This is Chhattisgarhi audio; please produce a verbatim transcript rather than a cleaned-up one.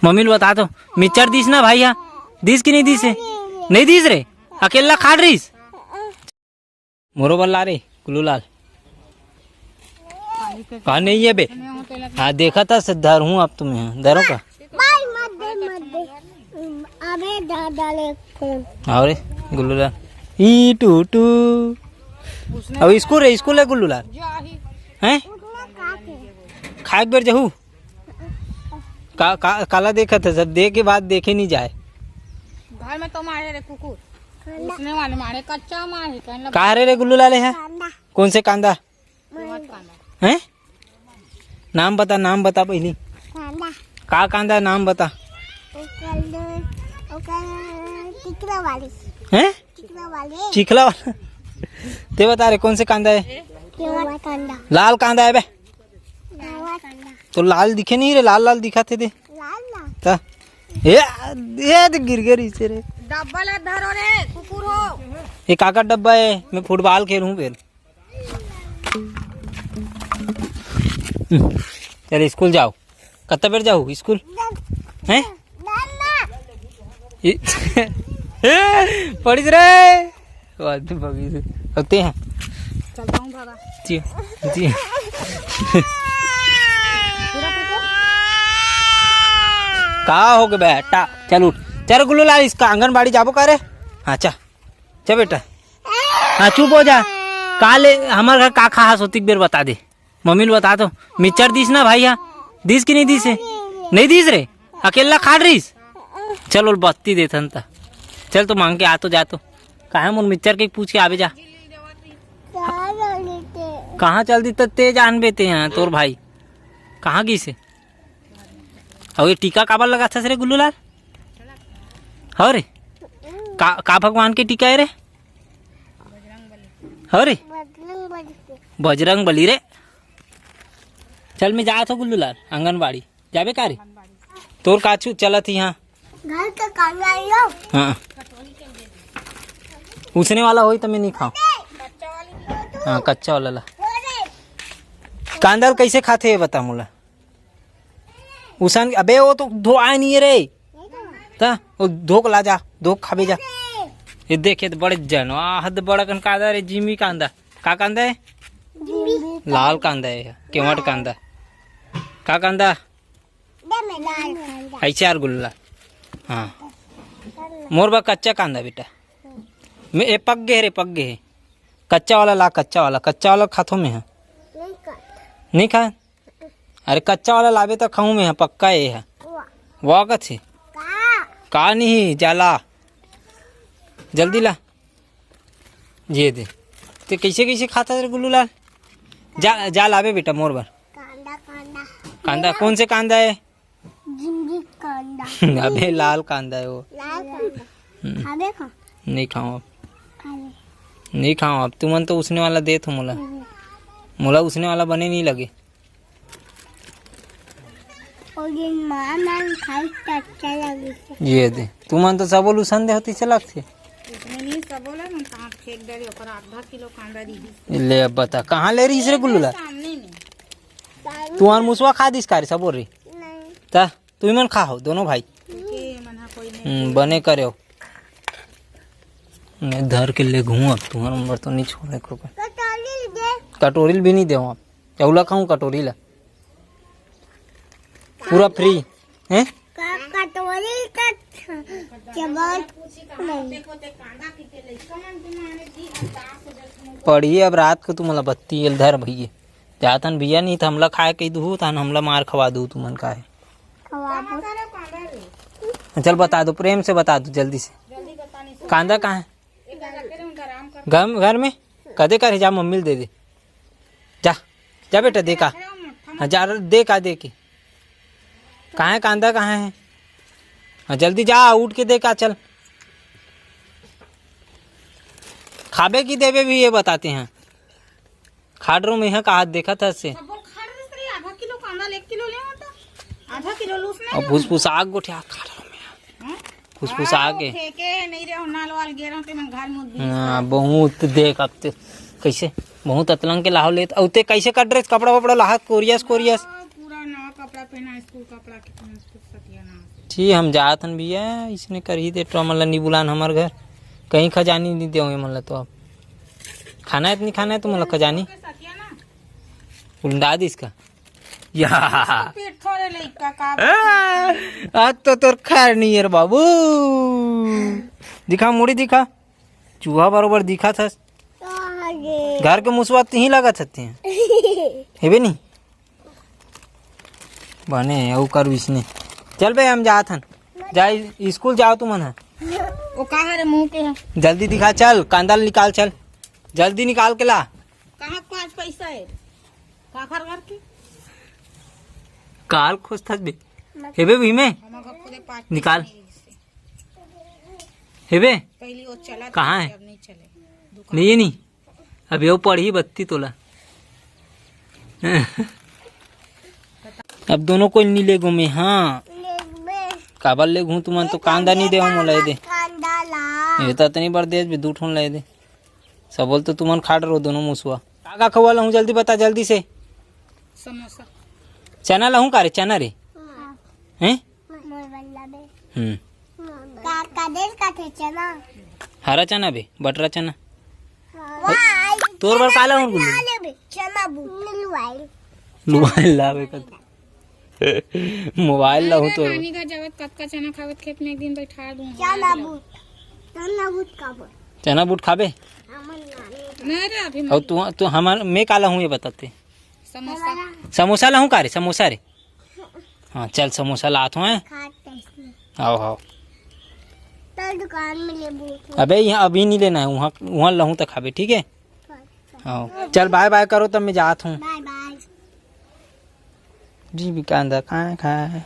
मम्मी ल बता तो, मिक्सचर दिस ना भाई हा? दिस कि नहीं दिस हे? नहीं दिस रे, अकेला खात रहिस। मोरो बर ला रे गुल्लू लाल। कहा नहीं है बे? हाँ, देखा था से धर हूँ आप तुम्हें, धरो का? भाई मत दे, मत दे। अबे दादा ले। और गुल्लू लाल, ई टू टू। अब स्कूल रे, स्कूल है गुल्लू लाल। हैं? खाए के बेर जहू। का, का, काला देखत है सब? दे के बाद देखे नहीं जाए। घर में तो मारे रे कुकुर। उसने वाले मारे, कच्चा मारे, कहने लगा का रे, रे गुल्लू लाले है? कांदा। कौन से कांदा? केवट कांदा। हैं? नाम बता, नाम बता पहली। कांदा। का कांदा है, नाम बता। ओकर, ओकर टिकरा वाली। हैं? टिकरा वाली। चिखला वाला। ते बता रे, कौन से कांदा है? केवट कांदा। लाल कांदा है बे। केवट कांदा। तो लाल दिखे नहीं रे, लाल लाल दिखा थे दे। लाल लाल। ता। ए, ए, दे गिर गए इसे रे। डब्बा ला धरो रे, कुकुर हो। ये काका डब्बा है, मैं फुटबॉल खेलूं फिर। चल स्कूल जाओ। कत्ता बेर जाओ स्कूल? हैं? ई-, पढ़िस रे। वो आदमी पकड़ी से। अब ते हैं। चलता हूँ बाबा। जी, जी। का हो गया बेटा? चल उठ। चल गुल्लू लाल, इसका आंगनबाड़ी जाबो का रे? हाँ, चल। चल बेटा। हाँ, चुप हो जा। का ले, हमार घर का खा हस ओतिक बेर बता दे। मम्मी ल बता तो, मिक्सचर दिस ना भाई हा? दिस कि नहीं दिस हे? नहीं दिस रे, अकेला खात रहिस। चल, ओल बत्ती देथन त। चल तो मांग के आ तो जा तो। काहे मोर मिक्सचर के पूछ के आबे जा। कहाँ चल दी त ते जानबे ते, हाँ, तोर भाई कहाँ गिस हे? अउ ये टीका काबर लगाथस रे गुल्लू लाल? हव रे, का, का भगवान के टीका है रे? हव रे, बजरंग बली के। बजरंग बली रे। चल, मैं जात हो गुल्लू लाल, आंगनबाड़ी जाबे का रे? तोर काछू चलत ही, हाँ। घर का काम आई हो। हाँ, उसने वाला होई त मैं नहीं खाऊं। हाँ, कच्चा वाला ला। कांदा ल कैसे खाथे ये बता मोला। उसन, अबे वो तो धोआए नहीं है रे। ता, वो धोक ला जा, धोक खाबे जा। ये देखे तो बड़े जन, आह, हद बड़ा कन कांदा रे, जिमी कांदा। का कांदा है? लाल कांदा है, केवट कांदा। का कांदा? ऐसे यार गुल्ला। हाँ। मोर बा कच्चा कांदा बेटा। मैं, ए, पक गए रे, पक गए। कच्चा वाला ला, कच्चा वाला, कच्चा वाला खाथो मैं, हाँ। नहीं खाए? अरे कच्चा वाला लाबे त खाऊं मैं, हाँ, पक्का ये है। वाह कथे। का नहीं, जा ला। जल्दी ला। ये दे। ते कैसे, कैसे खाता रे गुल्लू लाल? जा, जा लाबे बेटा मोर बर। कांदा, कांदा। कांदा, कौन से कांदा है? जिंगी कांदा। अबे लाल कांदा है वो। लाल कांदा। हम्म। खाबे का? नहीं खाऊं अब। खाबे। नहीं खाऊं अब। तुमन तो उसने वाला देथो मोला। हम्म। मोला उसने वाला बने नहीं लगे। और ये माँ नाम खाई तो अच्छा लगे। ये दे। तुमन तो सबो ल उसन दे होती से लगथे। उसने नहीं सबो ला, मन कहाँ फेंक डाली, ओकर आधा किलो कांदा रही। ले अब बता, कहाँ ले रहिस रे गुल्लू ला? सामने में। तुहर मुसवा खा दिस का रे सबो रे? नहीं। त तुमन खा हो, दोनों भाई। ठीक है, ये मन हा कोई नहीं। हम्म, बने करे हो। मैं धर के ले घूम अब, तुहर नंबर तो नहीं छोड़े को। कटोरी दे। कटोरी भी नहीं दे अब। चौला खाऊं कटोरी ला। पूरा फ्री। हैं? का-, कटोरी का च-, चबल नहीं। पढ़िए अब रात को तुमला बत्ती एल धर भइये। जातन भैया नहीं त हमला खाए कही दू, तहन हमला मार खवा दू तुमन का है। खवा दो। चल बता दो, प्रेम से बता दो जल्दी से। कांदा कहाँ है? घर, घर में कदे करे जा, मम्मी ल दे दे। जा, जा बेटा, दे का। हाँ, जा, दे का, दे के। कहाँ है कांदा, कहाँ है? हाँ, जल्दी जा, उठ के दे का, चल। खाबे की देबे भी ये बताते हैं। खाड रो में है का हाथ देखा था से। सबो खाड रो से आधा किलो कांदा ले, एक किलो ले आता। आधा किलो लूस नहीं अब होता। फुसफुसा आग गोठिया खाड रो में। हैं? फुसफुसा हाँ, आगे। फेंके नहीं रे, नाल वाल गे रहो, ते मन घर मुद भी हाँ, बहुत देख अब ते कैसे, बहुत अतलंग के लाहौल लेत। अउ ते कैसे कट रे कपड़ा वपड़ा लाहत कोरियस, कोरियस। हाँ, पूरा नवा कपड़ा पहना, स्कूल कपड़ा के पहना, स्कूल सतिया ना। ठीक, हम जात हन भैया, इसने करही दे, तो हमन ला नी बुलान हमर घर, कहीं खजानी नी देव एमन ला। तो अब खाना है, इतनी खाना है तुमन ला खजानी, उलंदा दिस का। या। पेट थोड़े लइका का। आज तो तोर खैर नहीं है रे बाबू। दिखा, मुड़ी दिखा, चूहा बरोबर दिखा था। घर के मुसवा तिही लागत हते। हेबे नी? बने, अउ कर विसने। चल बे, हम जात हन। जा, स्कूल जाओ तुमन ह। ओ का हरे मुंह के ह? जल्दी दिखा, चल, कांदा ल निकाल, चल। जल्दी निकाल के ला। कहाँ के पास पैसा है? काखर घर के? काल खोजथस बे। हेबे भीमे? हमार घर खुदे पास निकाल। नहीं है इससे। हेबे? पहली वो चला था, कहाँ है? अब नहीं चले। दुकान नहीं है नी। अब यो पढ़ी बत्ती तोला। अब दोनों कोई नी ले गो में, हाँ। काबर ले घूं तुमन तो कांदा नी दे हो मोला ये दे। कांदा ला। ये तो इतनी बार दे, दू ठोन ले दे। सब बोल तो तुमन खाड़ रहो दोनों मुसवा। का का खवा लहूं जल्दी बता, जल्दी से। समोसा। चना लहूं का रे, चना रे? हाँ। हैं? मोर बल्ला बे। हम्म। का, का देश का थे चना? हरा चना बे, बटरा चना। वाई। तोर बर का लहूं गुल्लू? ले बे, चना बूट। मोबाइल। मोबाइल लावे का। मोबाइल लहूं तोर बर। नानी का जावत कतका चना खावत खेत में एक दिन बैठा दूं। चना बूट। चना बूट खाबो। चना बूट खाबे? हमन नानी। नहीं रे, अभी अउ मैं तू, तू हमार, मैं का लहूं ये बता ते। समोसा। समोसा लहूं का रे, समोसा रे? हाँ, चल समोसा लात हूँ, हैं? खात कैसे? आओ, आओ। तो दुकान में ले बूट। अबे यहाँ अभी नहीं लेना है, वहाँ, वहाँ लहूँ तो खाबे, ठीक है? अच्छा। आओ, चल बाय बाय करो, तब मैं जात हूँ। बाय बाय। जी भी कांदा खाए खाए।